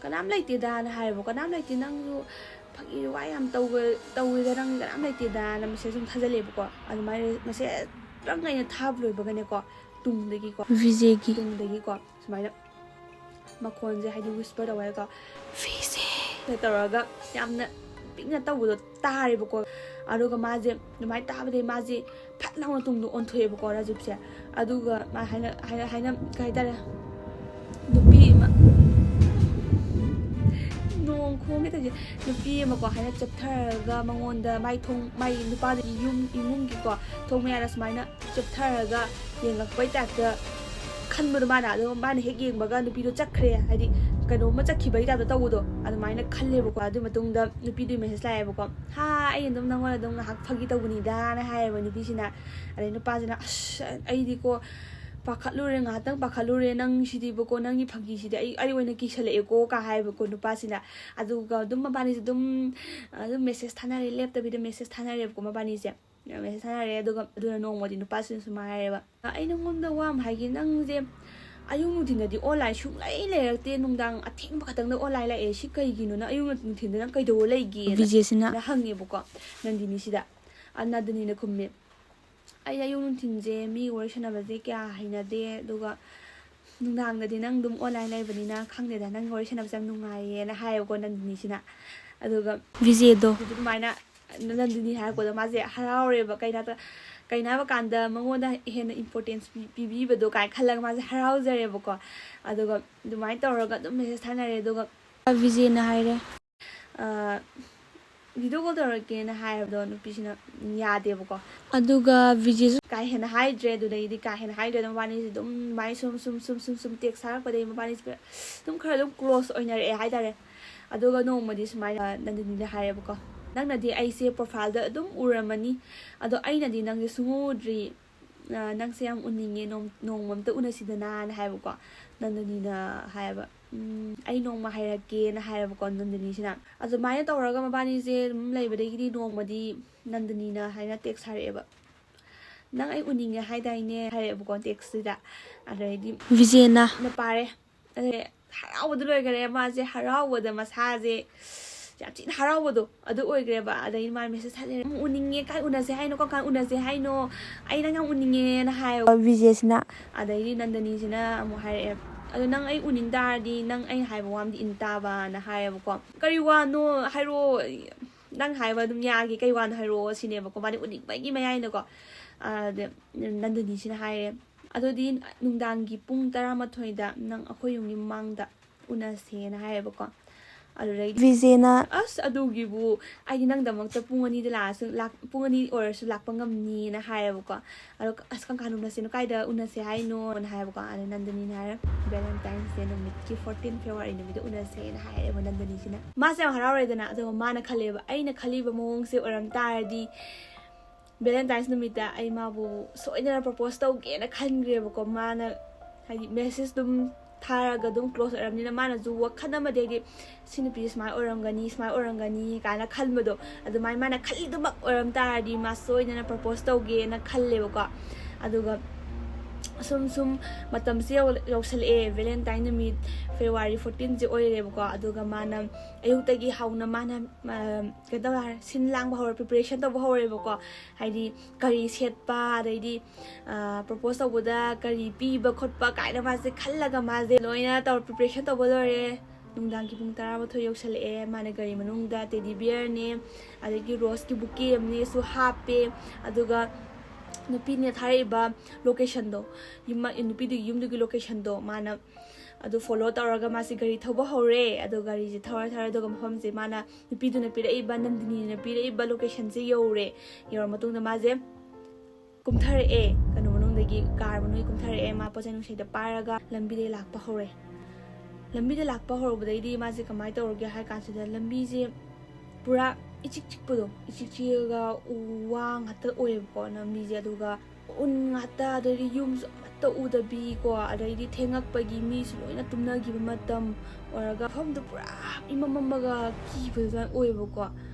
"ꯀꯅꯥꯝ ꯂꯩꯇꯦꯗꯅ" ꯍꯥꯏꯌꯦꯕꯀꯣ꯫ "ꯀꯅꯥꯝ ꯂꯩꯇꯦ, ꯅꯪꯁꯨ ꯐꯥꯒꯤ ꯋꯥ ꯌꯥꯝ ꯇꯧꯕ-, ꯇꯧꯋꯦꯗ, ꯅꯪ ꯀꯅꯥꯝ ꯂꯩꯇꯦꯗꯅ" ꯃꯦꯁꯦꯖ ꯑꯗꯨꯝ ꯊꯥꯖꯜꯂꯦꯕꯀꯣ꯫ ꯑꯗꯨꯃꯥꯏꯅ ꯃꯦꯁꯦꯖꯇꯪ ꯑꯩꯅ ꯊꯥꯕ ꯂꯣꯏꯕꯒꯅꯦꯀꯣ, ꯇꯨꯡꯗꯒꯤꯀꯣ, ꯚꯤꯖꯦꯒꯤ ꯇꯨꯡꯗꯒꯤꯀꯣ ꯁꯨꯃꯥꯏꯅ ꯃꯈꯣꯟꯁꯦ, ꯍꯥꯏꯗꯤ ꯋꯤꯁꯄꯔ ꯇꯧꯋꯦꯀꯣ, "ꯐꯤꯁꯦ" ꯇꯧꯔꯒ ꯌꯥꯝꯅ ꯄꯤꯛꯅ ꯇꯧꯕꯗꯣ ꯇꯥꯔꯦꯕꯀꯣ꯫ ꯑꯗꯨꯒ ꯃꯥꯁꯦ ꯑꯗꯨꯃꯥꯏꯅ ꯇꯥꯕꯗꯒꯤ ꯃꯥꯁꯦ ꯐꯠ ꯂꯥꯎꯅ ꯇꯨꯡꯗ ꯑꯣꯟꯊꯣꯛꯑꯦꯕꯀꯣ ꯔꯥꯖꯤꯞꯁꯦ꯫ ꯑꯗꯨꯒ ꯃꯥ ꯍꯥꯏꯅ, ꯍꯥꯏꯅ, ꯍꯥꯏꯅ, ꯀꯩ ꯍꯥꯏꯇꯥꯔꯦ, ꯅꯨꯄꯤ ꯑꯃ, ꯅꯣꯡ ꯊꯣꯡꯒꯦ ꯇꯧꯁꯦ꯫ ꯅꯨꯄꯤ ꯑꯃꯀꯣ ꯍꯥꯏꯅ ꯆꯦꯞꯊꯔꯒ ꯃꯉꯣꯟꯗ ꯃꯥꯏ ꯊꯣꯡ, ꯃꯥꯏ ꯅꯨꯄꯥꯗꯨꯒꯤ ꯌꯨꯝ ꯏꯃꯨꯡꯒꯤꯀꯣ ꯊꯣꯡ ꯃꯌꯥꯗ ꯁꯨꯃꯥꯏꯅ ꯆꯦꯞꯊꯔꯒ ꯌꯦꯡꯉꯛꯄꯩ ꯇꯥꯏꯞꯇ ꯈꯟꯕꯗꯣ ꯃꯥꯅ꯫ ꯑꯗꯣ ꯃꯥꯅ ꯍꯦꯛ ꯌꯦꯡꯕꯒ ꯅꯨꯄꯤꯗꯣ ꯆꯠꯈ꯭ꯔꯦ, ꯍꯥꯏꯗꯤ ꯀꯩꯅꯣꯝꯃ ꯆꯠꯈꯤꯕꯒꯤ ꯇꯥꯏꯞꯇ ꯇꯧꯕꯗꯣ ꯑꯗꯨꯃꯥꯏꯅ ꯈꯜꯂꯦꯕꯀꯣ꯫ ꯑꯗꯨ ꯃꯇꯨꯡꯗ ꯅꯨꯄꯤꯗꯨꯒꯤ ꯃꯦꯁꯦꯖ ꯂꯥꯛꯑꯦꯕꯀꯣ, "ꯍꯥ, ꯑꯩ ꯑꯗꯨꯝ ꯅꯪꯉꯣꯟꯗ ꯑꯗꯨꯝ ꯉꯥꯏꯍꯥꯛ ꯐꯥꯒꯤ ꯇꯧꯕꯅꯤꯗꯥꯅ" ꯍꯥꯏꯌꯦꯕ ꯅꯨꯄꯤꯁꯤꯅ꯫ ꯑꯗꯩ ꯅꯨꯄꯥꯁꯤꯅ, "ꯑꯁ, ꯑꯩꯗꯤꯀꯣ ꯄꯥꯈꯠꯂꯨꯔꯦ, ꯉꯥꯏꯍꯥꯛꯇꯪ ꯄꯥꯈꯠꯂꯨꯔꯦ, ꯅꯪ ꯁꯤꯗꯤꯕꯀꯣ, ꯅꯪꯒꯤ ꯐꯥꯒꯤꯁꯤꯗꯤ ꯑꯩ, ꯑꯩ ꯑꯣꯏꯅ ꯀꯤꯁꯜꯂꯛꯑꯦꯀꯣ" ꯀ ꯍꯥꯏꯌꯦꯕꯀꯣ ꯅꯨꯄꯥꯁꯤꯅ꯫ ꯑꯗꯨꯒ ꯑꯗꯨꯝ ꯃꯕꯥꯅꯤꯁꯦ ꯑꯗꯨꯝ, ꯑꯗꯨꯝ ꯃꯦꯁꯦꯖ ꯊꯥꯅꯔꯦ, ꯂꯦꯞꯇꯕꯤꯗ ꯃꯦꯁꯦꯖ ꯊꯥꯅꯔꯦꯕꯀꯣ ꯃꯕꯥꯅꯤꯁꯦ꯫ ꯃꯦꯁꯦꯖ ꯊꯥꯅꯔꯦ꯫ ꯑꯗꯨꯒ ꯑꯗꯨꯅ ꯅꯣꯡꯃꯗꯤ ꯅꯨꯄꯥꯁꯤꯅ ꯁꯨꯃꯥꯏꯅ ꯍꯥꯏꯔꯦꯕ, "ꯑꯩ ꯅꯪꯉꯣꯟꯗ ꯋꯥ ꯑꯃ ꯍꯥꯏꯒꯦ, ꯅꯪꯁꯦ ꯑꯌꯨꯛ ꯅꯨꯡꯊꯤꯟꯗꯗꯤ ꯑꯣꯟꯂꯥꯏꯟ ꯁꯨꯡꯂꯩ ꯂꯩꯔꯛꯇꯦ, ꯅꯨꯡꯗꯥꯡ ꯑꯊꯦꯡꯕ ꯈꯛꯇꯪꯗ ꯑꯣꯟꯂꯥꯏꯟ ꯂꯥꯛꯑꯦ, ꯁꯤ ꯀꯩꯒꯤꯅꯣ? ꯅꯪ ꯑꯌꯨꯛ ꯅꯨꯡꯊꯤꯟꯗ ꯅꯪ ꯀꯩꯗꯧꯔ ꯂꯩꯒꯦꯅ?" ꯕꯤꯖꯦꯁꯤꯅ ꯍꯪꯉꯦꯕꯀꯣ ꯅꯟꯗꯤꯅꯤꯁꯤꯗ꯫ ꯑ, ꯅꯟꯗꯤꯅꯤꯅ ꯈꯨꯝꯃꯦ, "ꯑꯩ ꯑꯌꯨꯛ ꯅꯨꯡꯊꯤꯟꯁꯦ ꯃꯤ ꯋꯥꯔꯤ ꯁꯥꯟꯅꯕꯁꯦ ꯀꯌꯥ ꯍꯩꯅꯗꯦ, ꯑꯗꯨꯒ ꯅꯨꯡꯗꯥꯡꯗꯗꯤ ꯅꯪ ꯑꯗꯨꯝ ꯑꯣꯟꯂꯥꯏꯟ ꯂꯩꯕꯅꯤꯅ ꯈꯪꯗꯦꯗ, ꯅꯪ ꯋꯥꯔꯤ ꯁꯥꯟꯅꯕꯁꯦ ꯌꯥꯝ ꯅꯨꯡꯉꯥꯏꯌꯦꯅ" ꯍꯥꯏꯌꯦꯕꯀꯣ ꯅꯟꯗꯤꯅꯤꯁꯤꯅ꯫ ꯑꯗꯨꯒ ꯕꯤꯖꯦꯗꯣ ꯑꯗꯨꯃꯥꯏꯅ ꯅꯟꯗꯤꯅꯤ ꯍꯥꯏꯔꯛꯄꯗꯣ ꯃꯥꯁꯦ ꯍꯔꯥꯎꯔꯦꯕ꯫ ꯀꯩꯅꯣ ꯍꯥꯏꯕ ꯀꯥꯟꯗ ꯃꯉꯣꯟꯗ ꯍꯦꯟꯅ ꯏꯝꯄꯣꯔꯇꯦꯟꯁ ꯄꯤꯕꯤꯕꯗꯣ ꯀꯥꯏꯅ ꯈꯜꯂꯒ ꯃꯥꯁꯦ ꯍꯔꯥꯎꯖꯔꯦꯕꯀꯣ꯫ ꯑꯗꯨꯒ ꯑꯗꯨꯃꯥꯏꯅ ꯇꯧꯔꯒ ꯑꯗꯨꯝ ꯃꯦꯁꯦꯖ ꯊꯥꯅꯔꯦ꯫ ꯑꯗꯨꯒ ꯕꯤꯖꯦꯅ ꯍꯥꯏꯔꯦ, "ꯚꯤꯗꯤꯑꯣ ꯀꯣꯜ ꯇꯧꯔꯛꯀꯦꯅ" ꯍꯥꯏꯕꯗꯣ ꯅꯨꯄꯤꯁꯤꯅ ꯌꯥꯗꯦꯕꯀꯣ꯫ ꯑꯗꯨꯒ ꯕꯤꯖꯦꯁꯨ ꯀꯥ ꯍꯦꯟꯅ ꯍꯥꯏꯗ꯭ꯔꯦ꯫ ꯑꯗꯨꯗꯩꯗꯤ ꯀꯥ ꯍꯦꯟꯅ ꯍꯥꯏꯗ꯭ꯔꯦ꯫ ꯑꯗꯨꯝ ꯃꯕꯥꯅꯤꯁꯦ ꯑꯗꯨꯝ ꯃꯥꯏ ꯁꯨꯝ ꯁꯨꯝ ꯁꯨꯝ ꯁꯨꯝ ꯁꯨꯝ ꯇꯦꯛꯁ ꯊꯥꯔꯛꯄꯗꯒꯤ ꯃꯕꯥꯅꯤꯁꯦ ꯑꯗꯨꯝ ꯈꯔ ꯑꯗꯨꯝ ꯀ꯭ꯂꯣꯁ ꯑꯣꯏꯅꯔꯛꯑꯦ ꯍꯥꯏꯇꯥꯔꯦ꯫ ꯑꯗꯨꯒ ꯅꯣꯡꯃꯗꯤ ꯁꯨꯃꯥꯏꯅ ꯅꯟꯗꯤꯅꯤꯗ ꯍꯥꯏꯔꯦꯕꯀꯣ, "ꯅꯪꯅꯗꯤ ꯑꯩꯁꯦ ꯄ꯭ꯔꯣꯐꯥꯏꯜꯗ ꯑꯗꯨꯝ ꯎꯔꯝꯃꯅꯤ, ꯑꯗꯣ ꯑꯩꯅꯗꯤ ꯅꯪꯁꯦ ꯁꯨꯡꯎ ꯎꯗ꯭ꯔꯤ꯫ ꯑ, ꯅꯪꯁꯦ ꯌꯥꯝ ꯎꯅꯤꯡꯉꯦ, ꯅꯣꯡ-, ꯅꯣꯡꯃ ꯑꯝꯇ ꯎꯅꯁꯤꯗꯅ"ꯅ ꯍꯥꯏꯌꯦꯕꯀꯣ꯫ ꯅꯟꯗꯅꯤꯅ ꯍꯥꯏꯌꯦꯕ, "ꯎꯝ, ꯑꯩ ꯅꯣꯡꯃ ꯍꯥꯏꯔꯛꯀꯦꯅ" ꯍꯥꯏꯌꯦꯕꯀꯣ ꯅꯟꯗꯅꯤꯁꯤꯅ꯫ ꯑꯗꯨꯃꯥꯏꯅ ꯇꯧꯔꯒ ꯃꯕꯥꯅꯤꯁꯦ ꯑꯗꯨꯝ ꯂꯩꯕꯗꯒꯤꯗꯤ ꯅꯣꯡꯃꯗꯤ ꯅꯟꯗꯅꯤꯅ ꯍꯥꯏꯅ ꯇꯦꯛꯁ ꯍꯥꯏꯔꯛꯑꯦꯕ꯫ "ꯅꯪ ꯑꯩ ꯎꯅꯤꯡꯉꯦ ꯍꯥꯏꯗꯥꯏꯅꯦ?" ꯍꯥꯏꯔꯛꯑꯦꯕꯀꯣ ꯇꯦꯛꯁꯁꯤꯗ꯫ ꯑꯗꯩꯗꯤ ꯕꯤꯖꯦꯅ ꯅ ꯄꯥꯔꯦ꯫ ꯑꯗꯩ ꯍꯔꯥꯎꯕꯗ ꯂꯣꯏꯈꯔꯦ ꯃꯥꯁꯦ, ꯍꯔꯥꯎꯕꯗ ꯃꯁꯥꯁꯦ ꯌꯥꯝ ꯊꯤꯅ ꯍꯔꯥꯎꯕꯗꯣ ꯑꯗꯨ ꯑꯣꯏꯈ꯭ꯔꯦꯕ꯫ ꯑꯗꯩ ꯃꯥꯅ ꯃꯦꯁꯦꯖ ꯊꯥꯖꯔꯦ, "ꯎꯝ, ꯎꯅꯤꯡꯉꯦ, ꯀꯥꯏ ꯎꯅꯁꯦ ꯍꯥꯏꯅꯣ, ꯀꯔꯝ ꯀꯥꯟ ꯎꯅꯁꯦ ꯍꯥꯏꯅꯣ? ꯑꯩ ꯅꯪ ꯌꯥꯝ ꯎꯅꯤꯡꯉꯦꯅ" ꯍꯥꯏꯌꯦꯕ ꯕꯤꯖꯦꯁꯤꯅ꯫ ꯑꯗꯩꯗꯤ ꯅꯟꯗꯅꯤꯁꯤꯅ ꯑꯃꯨꯛ ꯍꯥꯏꯔꯛꯑꯦ, "ꯑꯗꯣ ꯅꯪ ꯑꯩ ꯎꯅꯤꯡ ꯇꯥꯔꯗꯤ ꯅꯪ ꯑꯩꯅ ꯍꯥꯏꯕ ꯋꯥ ꯑꯃꯗꯤ ꯏꯟ ꯇꯥꯕꯅ" ꯍꯥꯏꯌꯦꯕꯀꯣ꯫ "ꯀꯔꯤ ꯋꯥꯅꯣ ꯍꯥꯏꯔꯛꯑꯣ, ꯅꯪ ꯍꯥꯏꯕ ꯑꯗꯨꯝ ꯌꯥꯒꯦ, ꯀꯔꯤ ꯋꯥꯅꯣ ꯍꯥꯏꯔꯛꯑꯣ" ꯁꯤꯅꯦꯕꯀꯣ꯫ ꯃꯥꯗꯤ ꯎꯅꯤꯡꯕꯒꯤ ꯃꯌꯥꯏꯅꯀꯣ꯫ ꯑꯗ ꯅꯟꯗꯅꯤꯁꯤꯅ ꯍꯥꯏꯔꯦ, "ꯑꯗꯨꯗꯤ ꯅꯨꯡꯗꯥꯡꯒꯤ ꯄꯨꯡ ꯇꯔꯥꯃꯥꯊꯣꯏꯗ ꯅꯪ ꯑꯩꯈꯣꯏ ꯌꯨꯝꯒꯤ ꯃꯃꯥꯡꯗ ꯎꯅꯁꯦꯅ" ꯍꯥꯏꯌꯦꯕꯀꯣ꯫ ꯑꯗꯨꯗꯩ ꯕꯤꯖꯦꯅ, "ꯑꯁ, ꯑꯗꯨꯒꯤꯕꯨ ꯑꯩꯗꯤ ꯅꯪꯗꯃꯛꯇ ꯄꯨꯡ ꯑꯅꯤꯗ ꯂꯥꯛꯑꯁꯨ, ꯂꯥꯛ-, ꯄꯨꯡ ꯑꯅꯤ ꯑꯣꯏꯔꯁꯨ ꯂꯥꯛꯄ ꯉꯝꯅꯤꯅ" ꯍꯥꯏꯌꯦꯕꯀꯣ꯫ ꯑꯗꯣ, "ꯑꯁ, ꯀꯔꯝ ꯀꯥꯟꯗ ꯎꯅꯁꯤꯅꯣ? ꯀꯥꯏꯗ ꯎꯅꯁꯦ ꯍꯥꯏꯅꯣꯅ?" ꯍꯥꯏꯌꯦꯕꯀꯣ꯫ ꯑꯗꯣ ꯅꯟꯗꯅꯤꯅ ꯍꯥꯏꯔꯦ, "Valentine's Day ꯅꯨꯃꯤꯠꯀꯤ, fourteen February ꯅꯨꯃꯤꯠꯇ ꯎꯅꯁꯦꯅ" ꯍꯥꯏꯌꯦꯕ ꯅꯟꯗꯅꯤꯁꯤꯅ꯫ ꯃꯥꯁꯦ ꯌꯥꯝ ꯍꯔꯥꯎꯔꯦꯗꯅ꯫ ꯑꯗꯨꯒ ꯃꯥꯅ ꯈꯜꯂꯦꯕ, "ꯑꯩꯅ ꯈꯜꯂꯤꯕ ꯃꯑꯣꯡꯁꯦ ꯑꯣꯏꯔꯝ ꯇꯥꯔꯗꯤ, Valentine's ꯅꯨꯃꯤꯠꯇ ꯑꯩ ꯃꯥꯕꯨ ꯁꯣꯏꯗꯅ propose ꯇꯧꯒꯦꯅ" ꯈꯟꯈ꯭ꯔꯦꯕꯀꯣ꯫ ꯃꯥꯅ, ꯍꯥꯏꯗꯤ, message ꯑꯗꯨꯝ ꯊꯥꯔꯒ ꯑꯗꯨꯝ close ꯑꯣꯏꯔꯕꯅꯤꯅ, ꯃꯥꯅꯁꯨ ꯋꯥꯈꯜ ꯑꯃꯗꯤ, ꯍꯥꯏꯗꯤ, "ꯁꯤ ꯅꯨꯄꯤꯁꯦ ꯁꯨꯃꯥꯏꯅ ꯑꯣꯏꯔꯝꯒꯅꯤ, ꯁꯨꯃꯥꯏꯅ ꯑꯣꯏꯔꯝꯒꯅꯤ" ꯀꯥꯏꯅ ꯈꯟꯕꯗꯣ, ꯑꯗꯨꯃꯥꯏꯅ ꯃꯥꯅ ꯈꯜꯂꯤꯗꯨꯃꯛ ꯑꯣꯏꯔꯝ ꯇꯥꯔꯗꯤ ꯃꯥ ꯁꯣꯏꯗꯅ propose ꯇꯧꯒꯦꯅ ꯈꯜꯂꯦꯕꯀꯣ꯫ ꯑꯗꯨꯒ ꯁꯨꯝ ꯁꯨꯝ ꯃꯇꯝꯁꯦ ꯌꯧ-, ꯌꯧꯁꯜꯂꯛꯑꯦ꯫ Valentine ꯅꯨꯃꯤꯠ February fourteenꯁꯦ ꯑꯣꯏꯔꯦꯕꯀꯣ꯫ ꯑꯗꯨꯒ ꯃꯥꯅ ꯑꯌꯨꯛꯇꯒꯤ ꯍꯧꯅ ꯃꯥꯅ, ꯑ, ꯀꯩꯅꯣ ꯇꯧꯔꯦ, ꯁꯤꯟ ꯂꯥꯡꯕ ꯍꯧꯔꯦ, preparation ꯇꯧꯕ ꯍꯧꯔꯦꯕꯀꯣ꯫ ꯍꯥꯏꯗꯤ ꯀꯔꯤ ꯁꯦꯠꯄ, ꯑꯗꯩꯗꯤ, ꯑ, propose ꯇꯧꯕꯗ ꯀꯔꯤ ꯄꯤꯕ ꯈꯣꯠꯄ ꯀꯥꯏꯅ ꯃꯥꯁꯦ ꯈꯜꯂꯒ ꯃꯥꯁꯦ ꯂꯣꯏꯅ ꯇꯧꯔ preparation ꯇꯧꯕ ꯂꯣꯏꯔꯦ꯫ ꯅꯨꯡꯗꯥꯡꯒꯤ ꯄꯨꯡ ꯇꯔꯥꯃꯥꯊꯣꯏ ꯌꯧꯁꯜꯂꯛꯑꯦ꯫ ꯃꯥꯅ ꯒꯥꯔꯤ ꯃꯅꯨꯡꯗ teddy bearꯅꯦ, ꯑꯗꯒꯤ roseꯀꯤ bouquet ꯑꯃꯅꯦꯁꯨ ꯍꯥꯞꯄꯦ꯫ ꯑꯗꯨꯒ ꯅꯨꯄꯤꯅ ꯊꯥꯔꯛꯏꯕ locationꯗꯣ, ꯌꯨꯝ, ꯅꯨꯄꯤꯗꯨꯒꯤ ꯌꯨꯝꯗꯨꯒꯤ locationꯗꯣ ꯃꯥꯅ ꯑꯗꯨ follow ꯇꯧꯔꯒ ꯃꯥꯁꯦ ꯒꯥꯔꯤ ꯊꯧꯕ ꯍꯧꯔꯦ꯫ ꯑꯗꯣ ꯒꯥꯔꯤꯁꯦ ꯊꯧꯔ ꯊꯧꯔ, ꯑꯗꯨꯒ ꯃꯐꯝꯁꯦ ꯃꯥꯅ, ꯅꯨꯄꯤꯗꯨꯅ ꯄꯤꯔꯛꯏꯕ, ꯅꯟꯗꯤꯅꯤꯅ ꯄꯤꯔꯛꯏꯕ locationꯁꯦ ꯌꯧꯔꯦ꯫ ꯌꯧꯔ ꯃꯇꯨꯡꯗ ꯃꯥꯁꯦ ꯀꯨꯝꯊꯔꯛꯑꯦ, ꯀꯩꯅꯣ ꯃꯅꯨꯡꯗꯒꯤ, car ꯃꯅꯨꯡꯗꯒꯤ ꯀꯨꯝꯊꯔꯛꯑꯦ꯫ ꯃꯥ ꯄꯣꯠ ꯆꯩ ꯅꯨꯡꯆꯩꯗ ꯄꯥꯏꯔꯒ ꯂꯝꯕꯤꯗ ꯂꯥꯛꯄ ꯍꯧꯔꯦ꯫ ꯂꯝꯕꯤꯗ ꯂꯥꯛꯄ ꯍꯧꯔꯛꯄꯗꯩꯗꯤ ꯃꯥꯁꯦ ꯀꯃꯥꯏꯅ ꯇꯧꯔꯒꯦ ꯍꯥꯏ ꯀꯥꯟꯁꯤꯗ, ꯂꯝꯕꯤꯁꯦ ꯄꯨꯔꯥ ꯏꯆꯤꯛ ꯆꯤꯛꯄꯗꯣ, ꯏꯆꯤꯛ ꯆꯤꯛꯑꯒ ꯎ ꯋꯥ ꯉꯥꯛꯇ ꯑꯣꯏꯌꯦꯕꯀꯣ ꯂꯝꯕꯤꯁꯦ꯫ ꯑꯗꯨꯒ ꯎꯟ ꯉꯥꯛꯇ, ꯑꯗꯩꯗꯤ ꯌꯨꯝꯁꯨ ꯑꯃꯠꯇ ꯎꯗꯕꯤꯀꯣ, ꯑꯗꯩꯗꯤ ꯊꯦꯡꯉꯛꯄꯒꯤ ꯃꯤꯁꯨ ꯂꯣꯏꯅ ꯇꯨꯝꯅꯈꯤꯕ ꯃꯇꯝ ꯑꯣꯏꯔꯒ, ꯃꯐꯝꯗꯣ ꯄꯨꯔꯥ ꯏꯃꯝ ꯃꯝꯃꯒ ꯀꯤꯕꯗ ꯑꯣꯏꯌꯦꯕꯀꯣ꯫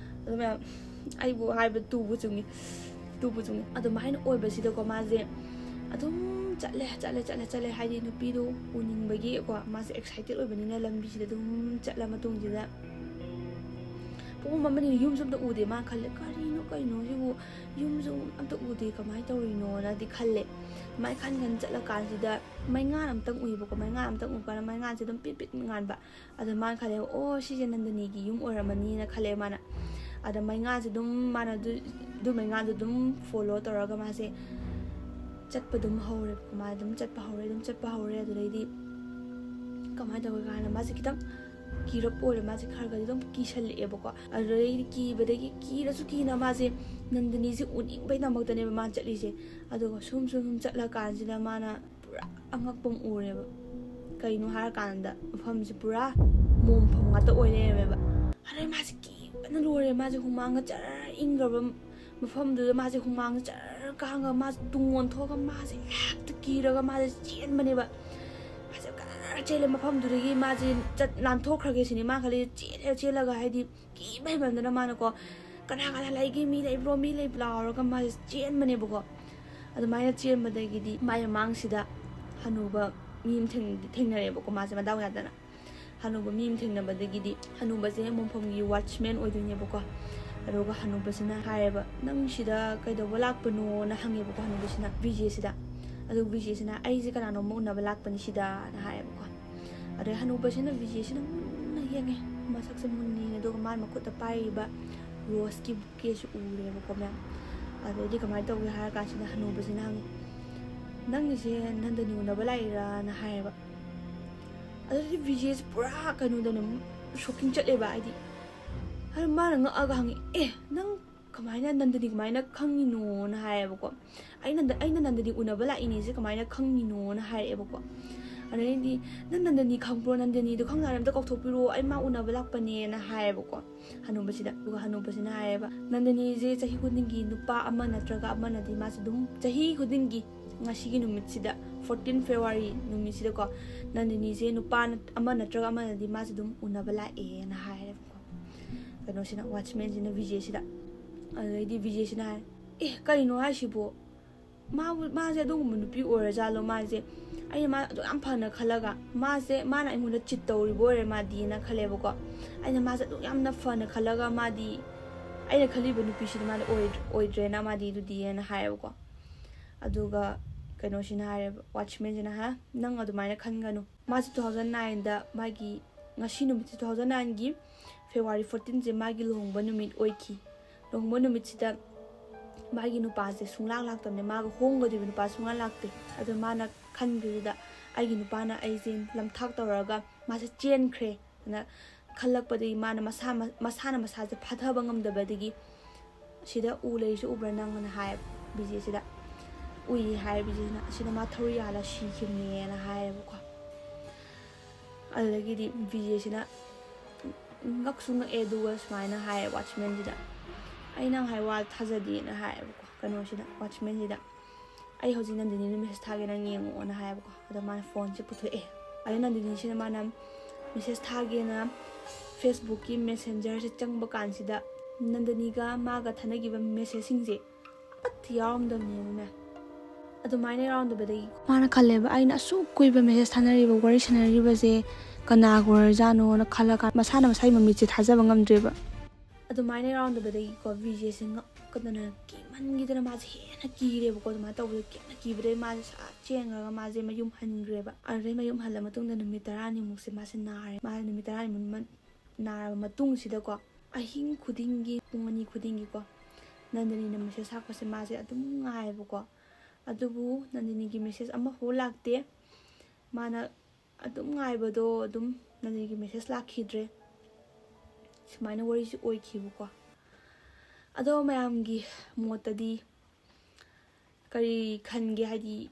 ꯑꯗꯨ ꯃꯌꯥꯝ, ꯑꯩꯕꯨ ꯍꯥꯏꯕ ꯇꯨꯕꯨ ꯆꯨꯡꯉꯤ, ꯇꯨꯕꯨ ꯆꯨꯡꯉꯤ꯫ ꯑꯗꯨꯃꯥꯏꯅ ꯑꯣꯏꯕꯁꯤꯗꯀꯣ, ꯃꯥꯁꯦ ꯑꯗꯨꯝ ꯆꯠꯂꯦ, ꯆꯠꯂꯦ, ꯆꯠꯂꯦ, ꯆꯠꯂꯦ꯫ ꯍꯥꯏꯗꯤ ꯅꯨꯄꯤꯗꯣ ꯎꯅꯤꯡꯕꯒꯤꯀꯣ, ꯃꯥꯁꯦ excited ꯑꯣꯏꯕꯅꯤꯅ ꯂꯝꯕꯤꯁꯤꯗ ꯑꯗꯨꯝ ꯆꯠꯂ ꯃꯇꯨꯡꯁꯤꯗ ꯄꯨꯡ ꯑꯃ ꯑꯅꯤ ꯌꯨꯝꯁꯨ ꯑꯝꯇ ꯎꯗꯦ꯫ ꯃꯥ ꯈꯜꯂꯦ, "ꯀꯔꯤꯅꯣ, ꯀꯩꯅꯣ ꯁꯤꯕꯨ, ꯌꯨꯝꯁꯨ ꯑꯝꯇ ꯎꯗꯦ, ꯀꯃꯥꯏꯅ ꯇꯧꯔꯤꯅꯣꯅꯗꯤ" ꯈꯜꯂꯦ꯫ ꯑꯗꯨꯃꯥꯏꯅ ꯈꯟ ꯈꯟ ꯆꯠꯂꯀꯥꯟꯁꯤꯗ ꯃꯩꯉꯥꯟ ꯑꯝꯇꯪ ꯎꯏꯕꯀꯣ꯫ ꯃꯩꯉꯥꯟ ꯑꯝꯇꯪ ꯎꯀꯥꯟꯗ ꯃꯩꯉꯥꯟꯁꯦ ꯑꯗꯨꯝ ꯄꯤꯠ ꯄꯤꯠ ꯉꯥꯟꯕ꯫ ꯑꯗ ꯃꯥꯅ ꯈꯜꯂꯦ, "ꯑꯣ, ꯁꯤꯁꯦ ꯅꯟꯗꯅꯤꯒꯤ ꯌꯨꯝ ꯑꯣꯏꯔꯝꯃꯅꯤꯅ" ꯈꯜꯂꯦ ꯃꯥꯅ꯫ ꯑꯗ ꯃꯩꯉꯥꯟꯁꯦ ꯑꯗꯨꯝ, ꯃꯥꯅ ꯑꯗꯨ, ꯑꯗꯨ ꯃꯩꯉꯥꯟꯗꯣ ꯑꯗꯨꯝ follow ꯇꯧꯔꯒ ꯃꯥꯁꯦ ꯆꯠꯄ ꯑꯗꯨꯝ ꯍꯧꯔꯦꯕꯀꯣ꯫ ꯃꯥ ꯑꯗꯨꯝ ꯆꯠꯄ ꯍꯧꯔꯦ, ꯑꯗꯨꯝ ꯆꯠꯄ ꯍꯧꯔꯦ꯫ ꯑꯗꯨꯗꯩꯗꯤ ꯀꯃꯥꯏꯅ ꯇꯧꯒꯦ ꯀꯥꯏꯅ, ꯃꯥꯁꯦ ꯈꯤꯇꯪ ꯀꯤꯔꯞ ꯑꯣꯏꯔꯦ꯫ ꯃꯥꯁꯦ ꯈꯔ ꯈꯔꯗꯤ ꯑꯗꯨꯝ ꯀꯤꯁꯜꯂꯛꯑꯦꯕꯀꯣ꯫ ꯑꯗꯨꯗꯩꯗꯤ ꯀꯤꯕꯗꯒꯤ, ꯀꯤꯔꯁꯨ ꯀꯤꯅ ꯃꯥꯁꯦ ꯅꯟꯗꯅꯤꯁꯦ ꯎꯅꯤꯡꯕꯩꯗꯃꯛꯇꯅꯦꯕ ꯃꯥꯅ ꯆꯠꯂꯤꯁꯦ꯫ ꯑꯗꯨꯒ ꯁꯨꯝ ꯁꯨꯝ ꯁꯨꯝ ꯆꯠꯂꯀꯥꯟꯁꯤꯗ ꯃꯥꯅ ꯄꯨꯔꯥ ꯑꯉꯛꯄ ꯑꯃ ꯎꯔꯦꯕ꯫ ꯀꯩꯅꯣ ꯍꯥꯏꯔꯀꯥꯟꯗ ꯃꯐꯝꯁꯦ ꯄꯨꯔꯥ ꯃꯣꯝꯐꯝ ꯉꯥꯛꯇ ꯑꯣꯏ ꯂꯩꯔꯝꯃꯦꯕ꯫ ꯑꯗꯩ ꯃꯥꯁꯦ ꯀꯤꯕꯅ ꯂꯣꯏꯔꯦ꯫ ꯃꯥꯁꯦ ꯍꯨꯃꯥꯡꯒ ꯖꯔ ꯏꯪꯈ꯭ꯔꯕ ꯃꯐꯝꯗꯨꯗ ꯃꯥꯁꯦ ꯍꯨꯃꯥꯡ ꯖꯔ ꯀꯥꯡꯉꯒ ꯃꯥꯁꯦ ꯇꯨꯡ ꯑꯣꯟꯊꯣꯛꯑꯒ ꯃꯥꯁꯦ ꯍꯦꯛꯇ ꯀꯤꯔꯒ ꯃꯥꯁꯦ ꯆꯦꯟꯕꯅꯦꯕ꯫ ꯃꯥꯁꯦ ꯒꯔ ꯆꯦꯜꯂꯦ ꯃꯐꯝꯗꯨꯗꯒꯤ꯫ ꯃꯥꯁꯦ ꯆꯠ ꯂꯥꯟꯊꯣꯛꯈ꯭ꯔꯒꯦ ꯁꯤꯅꯤ ꯃꯥ ꯈꯜꯂꯤ꯫ ꯆꯦꯜꯂꯦ, ꯆꯦꯜꯂꯒ ꯍꯥꯏꯗꯤ ꯀꯤꯕ ꯍꯦꯟꯃꯟꯗꯅ ꯃꯥꯅꯀꯣ, "ꯀꯅꯥ ꯀꯅꯥ ꯂꯩꯒꯦ? ꯃꯤ ꯂꯩꯕ꯭ꯔꯣ? ꯃꯤ ꯂꯩꯕ꯭ꯔꯣ?" ꯂꯥꯎꯔꯒ ꯃꯥꯁꯦ ꯆꯦꯟꯕꯅꯦꯕꯀꯣ꯫ ꯑꯗꯨꯃꯥꯏꯅ ꯆꯦꯟꯕꯗꯒꯤꯗꯤ ꯃꯥꯏ ꯃꯃꯥꯡꯁꯤꯗ ꯍꯅꯨꯕ ꯃꯤ ꯑꯃ ꯊꯦꯡ-, ꯊꯦꯡꯅꯔꯦꯕꯀꯣ꯫ ꯃꯥꯁꯦ ꯃꯗꯥꯎ ꯌꯥꯗꯅ ꯍꯅꯨꯕ ꯃꯤ ꯑꯃ ꯊꯦꯡꯅꯕꯗꯒꯤꯗꯤ, ꯍꯅꯨꯕꯁꯦ ꯃꯣꯝꯐꯝꯒꯤ ꯋꯥꯠꯆꯃꯦꯟ ꯑꯣꯏꯗꯣꯏꯅꯦꯕꯀꯣ꯫ ꯑꯗꯨꯒ ꯍꯅꯨꯕꯁꯤꯅ ꯍꯥꯏꯌꯦꯕ, "ꯅꯪ ꯁꯤꯗ ꯀꯩꯗꯧꯕ ꯂꯥꯛꯄꯅꯣꯅ?" ꯍꯪꯉꯦꯕꯀꯣ ꯍꯅꯨꯕꯁꯤꯅ ꯕꯤꯖꯦꯁꯤꯗ꯫ ꯑꯗꯨ ꯕꯤꯖꯦꯁꯤꯅ, "ꯑꯩꯁꯦ ꯀꯅꯥꯅꯣꯝꯃ ꯎꯅꯕ ꯂꯥꯛꯄꯅꯤ ꯁꯤꯗꯅ" ꯍꯥꯏꯌꯦꯕꯀꯣ꯫ ꯑꯗꯩ ꯍꯅꯨꯕꯁꯤꯅ ꯕꯤꯖꯦꯁꯤꯅ ꯃꯨꯟꯅ ꯌꯦꯡꯉꯦ, ꯃꯁꯛꯁꯦ ꯃꯨꯟꯅ ꯌꯦꯡꯉꯦ꯫ ꯑꯗꯨꯒ ꯃꯥꯅ ꯃꯈꯨꯠꯇ ꯄꯥꯏꯔꯤꯕ ꯔꯣꯁꯀꯤ ꯕꯨꯀꯦꯁꯨ ꯎꯔꯦꯕꯀꯣ ꯃꯌꯥꯝ꯫ ꯑꯗꯩꯗꯤ ꯀꯃꯥꯏꯅ ꯇꯧꯒꯦ ꯍꯥꯏꯔ ꯀꯥꯟꯁꯤꯗ ꯍꯅꯨꯕꯁꯤꯅ ꯍꯪꯉꯤ, "ꯅꯪꯒꯤꯁꯦ ꯅꯟꯗꯅꯤ ꯎꯅꯕ ꯂꯥꯛꯏꯔꯥꯅ?" ꯍꯥꯏꯌꯦꯕ꯫ ꯑꯗꯨꯗꯤ ꯕꯤꯖꯦꯁꯤ ꯄꯨꯔꯥ ꯀꯩꯅꯣꯗꯅꯦ, ꯁꯣꯛꯀꯤꯡ ꯆꯠꯂꯦꯕ꯫ ꯍꯥꯏꯗꯤ, ꯑꯗꯨ ꯃꯥꯅ ꯉꯛꯑꯒ ꯍꯪꯉꯤ, "ꯑꯦ, ꯅꯪ ꯀꯃꯥꯏꯅ, ꯅꯟꯗꯅꯤ ꯀꯃꯥꯏꯅ ꯈꯪꯉꯤꯅꯣꯅ?" ꯍꯥꯏꯌꯦꯕꯀꯣ꯫ "ꯑꯩ ꯅꯟꯗ-, ꯑꯩꯅ ꯅꯟꯗꯅꯤ ꯎꯅꯕ ꯂꯥꯛꯏꯅꯦ, ꯁꯤ ꯀꯃꯥꯏꯅ ꯈꯪꯉꯤꯅꯣꯅ?" ꯍꯥꯏꯔꯛꯑꯦꯕꯀꯣ꯫ ꯑꯗꯩꯗꯤ, "ꯅꯪ ꯅꯟꯗꯅꯤ ꯈꯪꯕ꯭ꯔꯣ? ꯅꯟꯗꯅꯤꯗꯣ ꯈꯪ ꯇꯥꯔꯗꯤ ꯑꯝꯇ ꯀꯧꯊꯣꯛꯄꯤꯔꯛꯑꯣ, ꯑꯩ ꯃꯥ ꯎꯅꯕ ꯂꯥꯛꯄꯅꯦꯅ" ꯍꯥꯏꯌꯦꯕꯀꯣ ꯍꯅꯨꯕꯁꯤꯗ꯫ ꯑꯗꯨꯒ ꯍꯅꯨꯕꯁꯤꯅ ꯍꯥꯏꯌꯦꯕ, "ꯅꯟꯗꯅꯤꯁꯦ ꯆꯍꯤ ꯈꯨꯗꯤꯡꯒꯤ ꯅꯨꯄꯥ ꯑꯃ ꯅꯠꯇ꯭ꯔꯒ ꯑꯃꯅꯗꯤ ꯃꯥꯁꯦ ꯑꯗꯨꯝ, ꯆꯍꯤ ꯈꯨꯗꯤꯡꯒꯤ ꯉꯁꯤꯒꯤ ꯅꯨꯃꯤꯠꯁꯤꯗ, ꯐꯣꯔꯇꯤꯟ ꯐꯦꯕ꯭ꯔꯨꯋꯥꯔꯤ ꯅꯨꯃꯤꯠꯁꯤꯗꯀꯣ, ꯅꯟꯗꯅꯤꯁꯦ ꯅꯨꯄꯥ ꯅꯠ-, ꯑꯃ ꯅꯠꯇ꯭ꯔꯒ ꯑꯃꯅꯗꯤ ꯃꯥꯁꯦ ꯑꯗꯨꯝ ꯎꯅꯕ ꯂꯥꯛꯑꯦꯅ" ꯍꯥꯏꯔꯦꯕꯀꯣ꯫ ꯀꯩꯅꯣꯁꯤꯅ, ꯋꯥꯠꯆꯃꯦꯟꯁꯤꯅ ꯕꯤꯖꯦꯁꯤꯗ꯫ ꯑꯗꯨꯗꯩꯗꯤ ꯕꯤꯖꯦꯁꯤꯅ ꯍꯥꯏ, "ꯑꯦ, ꯀꯩꯅꯣ ꯍꯥꯏꯁꯤꯕꯣ? ꯃꯥꯕꯨ, ꯃꯥꯁꯦ ꯑꯗꯨꯒꯨꯝꯕ ꯅꯨꯄꯤ ꯑꯣꯏꯔꯖꯥꯠꯂꯣ? ꯃꯥꯁꯦ, ꯑꯩꯅ ꯃꯥ ꯑꯗꯨꯛ ꯌꯥꯝ ꯐꯅ ꯈꯜꯂꯒ, ꯃꯥꯁꯦ, ꯃꯥꯅ ꯑꯩꯉꯣꯟꯗ ꯆꯤꯠ ꯇꯧꯔꯤꯕ ꯑꯣꯏꯔꯦ ꯃꯥꯗꯤꯅ" ꯈꯜꯂꯦꯕꯀꯣ꯫ "ꯑꯩꯅ ꯃꯥꯁꯦ ꯑꯗꯨꯛ ꯌꯥꯝꯅ ꯐꯅ ꯈꯜꯂꯒ ꯃꯥꯗꯤ, ꯑꯩꯅ ꯈꯜꯂꯤꯕ ꯅꯨꯄꯤꯁꯤꯗꯤ ꯃꯥꯗꯤ ꯑꯣꯏꯗ꯭ꯔ-, ꯑꯣꯏꯗ꯭ꯔꯦꯅ ꯃꯥꯗꯤ ꯑꯗꯨꯗꯤꯅ" ꯍꯥꯏꯌꯦꯕꯀꯣ꯫ ꯑꯗꯨꯒ ꯀꯩꯅꯣꯁꯤꯅ ꯍꯥꯏꯔꯦꯕ, ꯋꯥꯠꯆꯃꯦꯟꯁꯤꯅ, "ꯍꯥ? ꯅꯪ ꯑꯗꯨꯃꯥꯏꯅ ꯈꯟꯒꯅꯨ꯫ ꯃꯥꯁꯦ ꯇꯨ ꯊꯥꯎꯖꯟ ꯅꯥꯏꯟꯗ ꯃꯥꯒꯤ, ꯉꯁꯤ ꯅꯨꯃꯤꯠꯁꯦ ꯇꯨ ꯊꯥꯎꯖꯟ ꯅꯥꯏꯟꯒꯤ ꯐꯦꯕ꯭ꯔꯨꯋꯥꯔꯤ ꯐꯣꯔꯇꯤꯟꯁꯦ ꯃꯥꯒꯤ ꯂꯨꯍꯣꯡꯕ ꯅꯨꯃꯤꯠ ꯑꯣꯏꯈꯤ꯫ ꯂꯨꯍꯣꯡꯕ ꯅꯨꯃꯤꯠꯁꯤꯗ ꯃꯥꯒꯤ ꯅꯨꯄꯥꯁꯦ ꯁꯨꯡꯂꯥꯛ ꯂꯥꯛꯇꯕꯅꯦ, ꯃꯥꯒ ꯍꯣꯡꯒꯗꯣꯏꯕ ꯅꯨꯄꯥ ꯁꯨꯡꯂꯥꯛ ꯂꯥꯛꯇꯦ꯫ ꯑꯗꯣ ꯃꯥꯅ ꯈꯟꯕꯗꯨꯗ, ꯑꯩꯒꯤ ꯅꯨꯄꯥꯅ ꯑꯩꯁꯦ ꯂꯝꯊꯥꯛ ꯇꯧꯔꯒ ꯃꯥꯁꯦ ꯆꯦꯟꯈ꯭ꯔꯦ, ꯅ ꯈꯜꯂꯛꯄꯗꯒꯤ ꯃꯥꯅ ꯃꯁꯥ ꯃꯁꯥꯅ ꯃꯁꯥꯁꯦ ꯐꯥꯊꯕ ꯉꯝꯗꯕꯗꯒꯤ "ꯁꯤꯗ ꯎ ꯂꯩꯔꯤꯁꯦ ꯎꯕ꯭ꯔꯥ ꯅꯪ?" ꯑꯅ ꯍꯥꯏꯌꯦꯕ ꯕꯤꯖꯦꯁꯤꯗ꯫ "ꯎꯏ" ꯍꯥꯏꯔꯦ ꯕꯤꯖꯦꯁꯤꯅ꯫ "ꯑꯁꯤꯗ ꯃꯥ ꯊꯧꯔꯤ ꯌꯥꯜꯂ ꯁꯤꯈꯤꯕꯅꯦꯅ" ꯍꯥꯏꯌꯦꯕꯀꯣ꯫ ꯑꯗꯨꯗꯒꯤꯗꯤ ꯕꯤꯖꯦꯁꯤꯅ ꯉꯛꯁꯨ ꯉꯛꯑꯦ, ꯑꯗꯨꯒ ꯁꯨꯃꯥꯏꯅ ꯍꯥꯏꯌꯦ ꯋꯥꯠꯆꯃꯦꯟꯁꯤꯗ, "ꯑꯩ ꯅꯪ ꯍꯥꯏ ꯋꯥ ꯊꯥꯖꯗꯦꯅ" ꯍꯥꯏꯌꯦꯕꯀꯣ ꯀꯩꯅꯣꯁꯤꯅ, ꯋꯥꯠꯆꯃꯦꯟꯁꯤꯗ꯫ "ꯑꯩ ꯍꯧꯖꯤꯛ ꯅꯟꯗꯤꯅꯤꯗ ꯃꯦꯁꯦꯖ ꯊꯥꯒꯦ, ꯅꯪ ꯌꯦꯡꯉꯛꯑꯣꯅ" ꯍꯥꯏꯌꯦꯕꯀꯣ꯫ ꯑꯗꯣ ꯃꯥꯅ ꯐꯣꯟꯁꯦ ꯄꯨꯊꯣꯛꯑꯦ꯫ ꯑꯗꯣ ꯅꯟꯗꯤꯅꯤꯁꯤꯅ ꯃꯥꯅ ꯃꯦꯁꯦꯖ ꯊꯥꯒꯦꯅ ꯐꯦꯁꯕꯨꯛꯀꯤ ꯃꯦꯁꯦꯟꯖꯔꯁꯦ ꯆꯪꯕ ꯀꯥꯟꯁꯤꯗ ꯅꯟꯗꯤꯅꯤꯒ ꯃꯥꯒ ꯊꯥꯅꯈꯤꯕ ꯃꯦꯁꯦꯖꯁꯤꯡꯁꯦ ꯑꯃꯠꯇ ꯌꯥꯎꯔꯝꯗꯕꯅꯦꯕ ꯃꯦꯝ꯫ ꯑꯗꯨꯃꯥꯏꯅ ꯌꯥꯎꯔꯝꯗꯕꯗꯒꯤ ꯃꯥꯅ ꯈꯜꯂꯦꯕ, "ꯑꯩꯅ ꯑꯁꯨꯛ ꯀꯨꯏꯕ ꯃꯦꯁꯦꯖ ꯊꯥꯅꯔꯤꯕ, ꯋꯥꯔꯤ ꯁꯥꯟꯅꯔꯤꯕꯁꯦ ꯀꯅꯥꯒ ꯑꯣꯏꯔꯖꯥꯠꯅꯣꯅ" ꯈꯜꯂꯀꯥꯟꯗ ꯃꯁꯥꯅ ꯃꯁꯥꯒꯤ ꯃꯃꯤꯠꯁꯦ ꯊꯥꯖꯕ ꯉꯝꯗ꯭ꯔꯦꯕ꯫ ꯑꯗꯨꯃꯥꯏꯅ ꯌꯥꯎꯔꯝꯗꯕꯗꯒꯤꯀꯣ ꯕꯤꯖꯦꯁꯦ ꯉꯛꯀꯗꯅ ꯀꯤꯃꯟꯈꯤꯗꯅ ꯃꯥꯁꯦ ꯍꯦꯟꯅ ꯀꯤꯔꯦꯕꯀꯣ꯫ ꯑꯗꯨꯃꯥꯏꯅ ꯇꯧꯕꯗ ꯀꯤꯃꯟꯅ ꯀꯤꯕꯗꯒꯤ ꯃꯥꯁꯦ ꯁꯠ ꯆꯦꯟꯈ꯭ꯔꯒ ꯃꯥꯁꯦ ꯃꯌꯨꯝ ꯍꯟꯈ꯭ꯔꯦꯕ꯫ ꯑꯗꯨꯗꯩ ꯃꯌꯨꯝ ꯍꯜꯂ ꯃꯇꯨꯡꯗ ꯅꯨꯃꯤꯠ ꯇꯔꯥꯅꯤꯃꯨꯛꯁꯦ ꯃꯥꯁꯦ ꯅꯥꯔꯦ꯫ ꯃꯥꯁꯦ ꯅꯨꯃꯤꯠ ꯇꯔꯥꯅꯤꯃꯨꯛ ꯅꯥꯔꯕ ꯃꯇꯨꯡꯁꯤꯗꯀꯣ ꯑꯍꯤꯡ ꯈꯨꯗꯤꯡꯒꯤ ꯄꯨꯡ ꯑꯅꯤ ꯈꯨꯗꯤꯡꯒꯤꯀꯣ ꯅꯟꯗꯅꯤꯅ ꯃꯦꯁꯦꯖ ꯊꯥꯔꯛꯄꯁꯦ ꯃꯥꯁꯦ ꯑꯗꯨꯝ ꯉꯥꯏꯌꯦꯕꯀꯣ꯫ ꯑꯗꯨꯕꯨ ꯅꯟꯗꯅꯤꯒꯤ ꯃꯦꯁꯦꯖ ꯑꯃꯐꯥꯎ ꯂꯥꯛꯇꯦ꯫ ꯃꯥꯅ ꯑꯗꯨꯝ ꯉꯥꯏꯕꯗꯣ ꯑꯗꯨꯝ ꯅꯟꯗꯅꯤꯒꯤ ꯃꯦꯁꯦꯖ ꯂꯥꯛꯈꯤꯗ꯭ꯔꯦ꯫ ꯁꯨꯃꯥꯏꯅ ꯋꯥꯔꯤꯁꯦ ꯑꯣꯏꯈꯤꯕꯀꯣ꯫ ꯑꯗꯣ ꯃꯌꯥꯝꯒꯤ ꯃꯣꯠꯇꯗꯤ ꯀꯔꯤ ꯈꯟꯒꯦ? ꯍꯥꯏꯗꯤ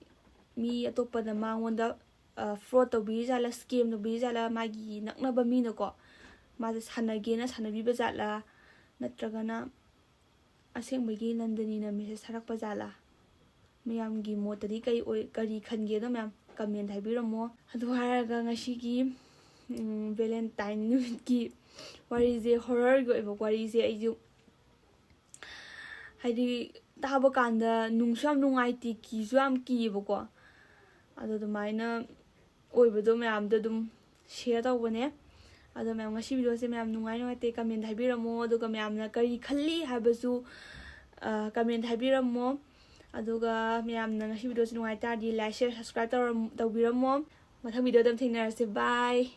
ꯃꯤ ꯑꯇꯣꯞꯄꯅ ꯃꯉꯣꯟꯗ ꯐ꯭ꯔꯣꯗ ꯇꯧꯕꯤꯔꯤ ꯖꯥꯠꯂꯥ, ꯁ꯭ꯀꯦꯝ ꯇꯧꯕꯤꯔꯤ ꯖꯥꯠꯂꯥ, ꯃꯥꯒꯤ ꯅꯛꯅꯕ ꯃꯤꯅꯀꯣ ꯃꯥꯁꯦ ꯁꯥꯟꯅꯒꯦꯅ ꯁꯥꯟꯅꯕꯤꯕ ꯖꯥꯠꯂꯥ, ꯅꯠꯇ꯭ꯔꯒꯅ ꯑꯁꯦꯡꯕꯒꯤ ꯅꯟꯗꯅꯤꯅ ꯃꯦꯁꯦꯖ ꯊꯥꯔꯛꯄ ꯖꯥꯠꯂꯥ? ꯃꯌꯥꯝꯒꯤ ꯃꯣꯠꯇꯗꯤ ꯀꯔꯤ ꯑꯣꯏ, ꯀꯔꯤ ꯈꯟꯒꯦꯗꯣ ꯃꯌꯥꯝ ꯀꯃꯦꯟ ꯍꯥꯏꯕꯤꯔꯝꯃꯣ꯫ ꯑꯗꯨ ꯍꯥꯏꯔꯒ ꯉꯁꯤꯒꯤ ꯚꯦꯂꯦꯟꯇꯥꯏꯟ ꯅꯨꯃꯤꯠꯀꯤ ꯋꯥꯔꯤꯁꯦ, ꯍꯣꯔꯔꯒꯤ ꯑꯣꯏꯕ ꯋꯥꯔꯤꯁꯦ ꯑꯩꯁꯨ ꯍꯥꯏꯗꯤ ꯇꯥꯕ ꯀꯥꯟꯗ ꯅꯨꯡꯁꯨ ꯌꯥꯝ ꯅꯨꯡꯉꯥꯏꯇꯦ, ꯀꯤꯁꯨ ꯌꯥꯝ ꯀꯤꯌꯦꯕꯀꯣ꯫ ꯑꯗꯣ ꯑꯗꯨꯃꯥꯏꯅ ꯑꯣꯏꯕꯗꯣ ꯃꯌꯥꯝꯗ ꯑꯗꯨꯝ ꯁꯤꯌꯔ ꯇꯧꯕꯅꯦ꯫ ꯑꯗꯣ ꯃꯌꯥꯝ ꯉꯁꯤ ꯚꯤꯗꯤꯑꯣꯁꯦ ꯃꯌꯥꯝ ꯅꯨꯡꯉꯥꯏ ꯅꯨꯡꯉꯥꯏꯇꯦ ꯀꯃꯦꯟ ꯍꯥꯏꯕꯤꯔꯝꯃꯣ, ꯑꯗꯨꯒ ꯃꯌꯥꯝꯅ ꯀꯔꯤ ꯈꯜꯂꯤ ꯍꯥꯏꯕꯁꯨ ꯀꯃꯦꯟ ꯍꯥꯏꯕꯤꯔꯝꯃꯣ꯫ ꯑꯗꯨꯒ ꯃꯌꯥꯝꯅ ꯉꯁꯤ ꯚꯤꯗꯤꯑꯣꯁꯦ ꯅꯨꯡꯉꯥꯏ ꯇꯥꯔꯗꯤ ꯂꯥꯏꯛ, ꯁꯤꯌꯔ, ꯁꯕꯁꯀ꯭ꯔꯥꯏꯕ ꯇꯧꯔꯝ-, ꯇꯧꯕꯤꯔꯝꯃꯣ꯫ ꯃꯊꯪ ꯚꯤꯗꯤꯑꯣꯗ ꯑꯃꯨꯛ ꯊꯦꯡꯅꯔꯁꯦ꯫ ꯕꯥꯏ꯫